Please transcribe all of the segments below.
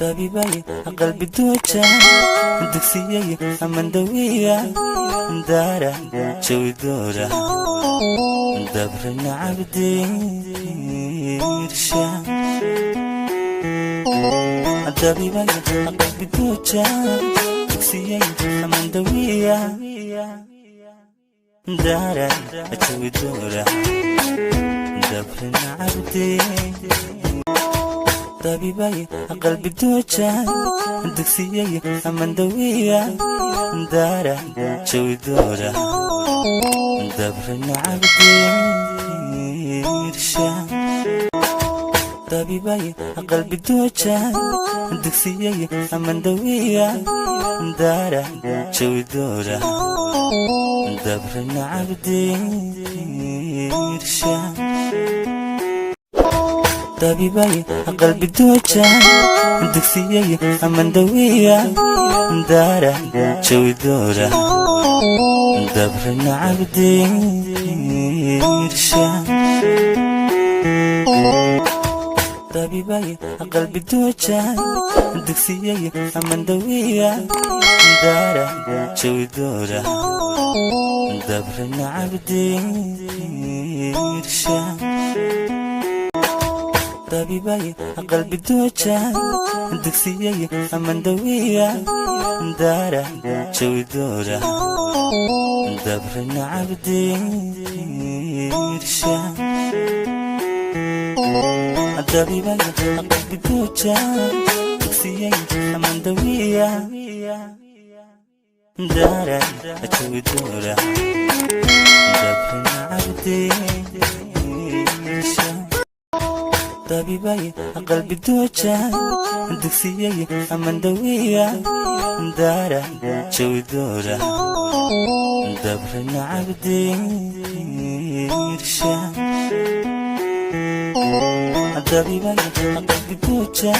Dabibay qalbi dooja, dugsiyay amandawiya, daara jawi doora, dabrana cabdiirsha. Dabibay qalbi dooja, dugsiyay amandawiya, daara jawi doora, dabrana cabdi. Dabibay qalbi dooja, dugsiyay amandawiya, daara jawi doora, dabrana cabdiirsha. Dabibay qalbi dooja, dugsiyay amandawiya, daara jawi doora, dabrana cabdiirsha. Dabibay qalbi dooja, dugsiyay amandawiya, daara jawi doora, dabrana cabdiirsha. Dabibay qalbi dooja, dugsiyay amandawiya, daara jawi doora, dabrana cabdiirsha. Dabibay qalbi dooja, dugsiyay amandawiya, daara jawi doora, dabrana cabdiirsha. Dabibay qalbi dooja, dugsiyay amandawiya, daara jawi doora, dabrana cabdiirsha. Dabibay qalbi dooja, dugsiyay amandawiya, daara jawi doora, dabrana cabdiirsha. Dabibay qalbi dooja,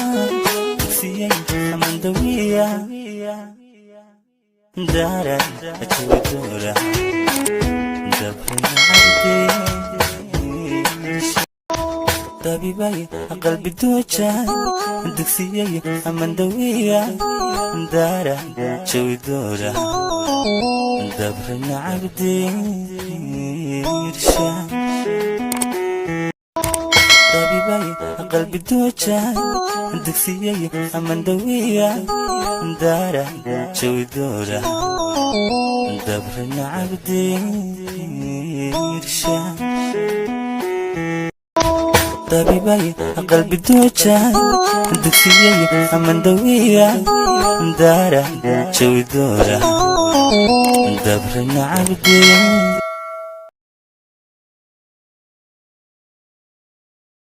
dugsiyay amandawiya, daara jawi doora, dabrana cabdiirsha. Dabibay qalbi dooja, dugsiyay amandawiya, daara jawi doora, dabrana cabdiirsha. Dabibay qalbi dooja, dugsiyay amandawiya, daara jawi doora, dabrana cabdiirsha. Dabibay qalbi dooja, dugsiyay amandawiya, daara jawi doora, dabrana cabdi.